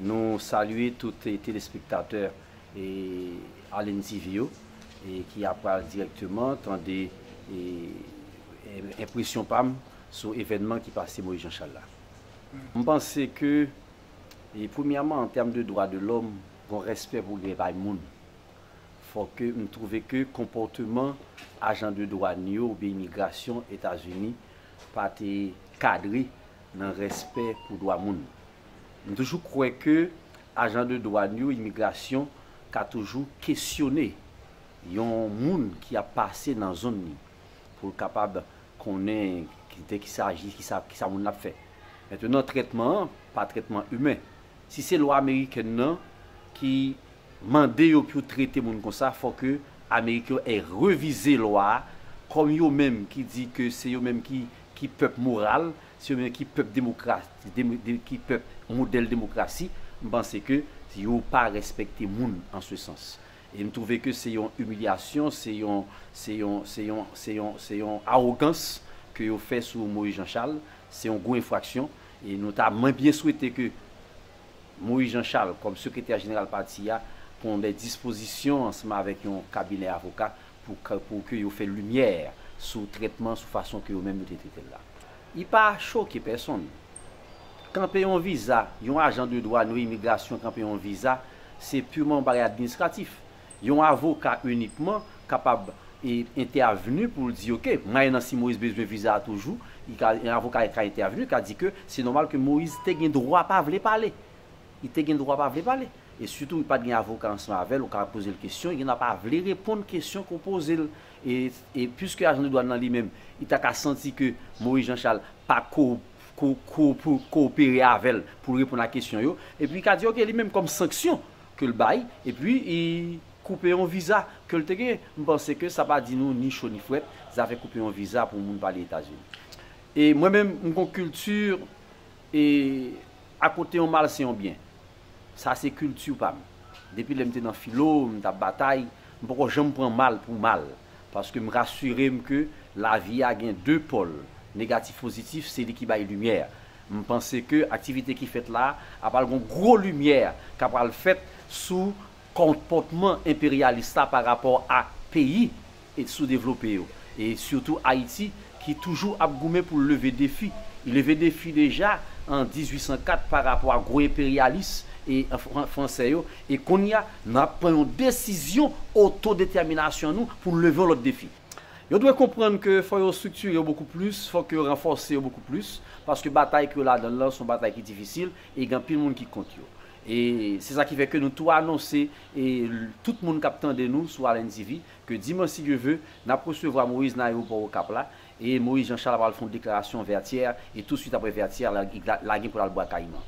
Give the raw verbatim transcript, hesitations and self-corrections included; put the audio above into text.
Nou salye tout telespektatè e Allen TV yo e ki ap pral dirèkteman tande e enpresyon pa m sou evènman ki pase Moïse Jean Charles la. M panse ke e premyèman an tèm de dwa de lòm, gon respè pou gen bay moun. Fòk m twouve ke konpòteman ajan de dwàn yo oubyen imigrasyon Etazini pa te kadre nan respè pou dwa moun. M toujou kwè ke ajan de dwàn yo, imigrasyon ka toujou kesyone yon moun ki ap pase nan zòn li pou l kapab konnen de ki sa aji, ki sa, ki sa moun nan ap fè. Mentnan, trètman an pa trètman imen. Si se lwa amerikèn nan ki mande yo pou yo trete moun konsa, fò ke Ameriken yo revize lwa a, kòm yo menm ki di ke se yo menm ki, ki pèp moral, se yo menm ki pèp demokra-, demo-, de-, ki pèp modèl demokrasi, m panse ke yo pa respekte moun an se sans. E m twouve ke se yon imilyasyon, se yon, se yon, se yon, se yon, se yon awogans ke yo fè sou Moïse Jean Charles, se yon gwo enfraksyon. E nou ta, mwen byen swete ke Moïse Jean Charles, kòm sekretè jeneral pati a, pran de dispozisyon ansanm avèk yon kabinè avoka pou, ka- pou ke yo fè limyè sou trètman, sou fason ke yo menm yo te trete l la. Li pa choke pèsonn. Kanpe yon viza, yon ajan de dwàn ou imigrasyon kanpe yon viza, se pirman yon bagay administratif. Yon avoka inikman kapab e entèvni pou l di, oke, mwayennan si Moïse bezwen viza a toujou, li ka, yon avoka ka entèvni, ka di ke se nòmal ke Moïse te gen dwa pa vle pale. Li te gen dwa pa vle pale. E sitou, li pa t gen avoka ansanm avè l, ou ka poze l kesyon, li gen dwa pa vle reponn kesyon ke w poze l. E, e piske ajan de dwàn nan li menm, li ta ka santi ke Moïse Jean Charles pa ko, ko, ko, ko, koopere avè l pou l reponn a kesyon yo, epi li ka di, oke, li menm kòm sanksyon ke l bay, epi li koupe yon viza ke l te gen. M panse ke sa pa di nou ni cho ni frèt, zafè koupe yon viza pou moun pale Etazini. E mwen menm, m gon kilti, e akote yon mal se yon byen. Sa se kilti pa m. Depi lè m te nan filo, m t ap batay, m poko janm pran mal pou mal. Paske m rasire m ke lavi a gen de pòl, negatif, pozitif, se li ki bay limyè. M panse ke aktivite ki fèt la a pral gon gwo limyè k ap pral fèt sou konpòtman enperyalis la pa rapò a peyi e soudevlope yo, e sitou Ayiti, ki toujou ap goumen pou l leve defi. Li leve defi deja an dizuit san kat pa rapò a gwo enperyalis e fran- fransè yo, e kounye a, n ap pran yon desizyon otodetèminasyon nou pou n leve yon lòt defi. Yo dwe konprann ke fò yo estriktire yo bokou plis, fò ke yo ranfòse yo bokou plis, paske batay ke yo ladan l lan se yon batay ki difisil e gen anpil moun ki kont yo. E se sa ki fè ke nou tou anonse, e tout moun k ap tande nou sou Allen TV, ke dimanch, si Dye ve, n ap resevwa Moïse nan ayewopò Okap la, e Moïse Jean Charles pral fè yon deklarasyon Vètyè, e touswit apre Vètyè, la, la, la gen pou l al Bwa Kayiman.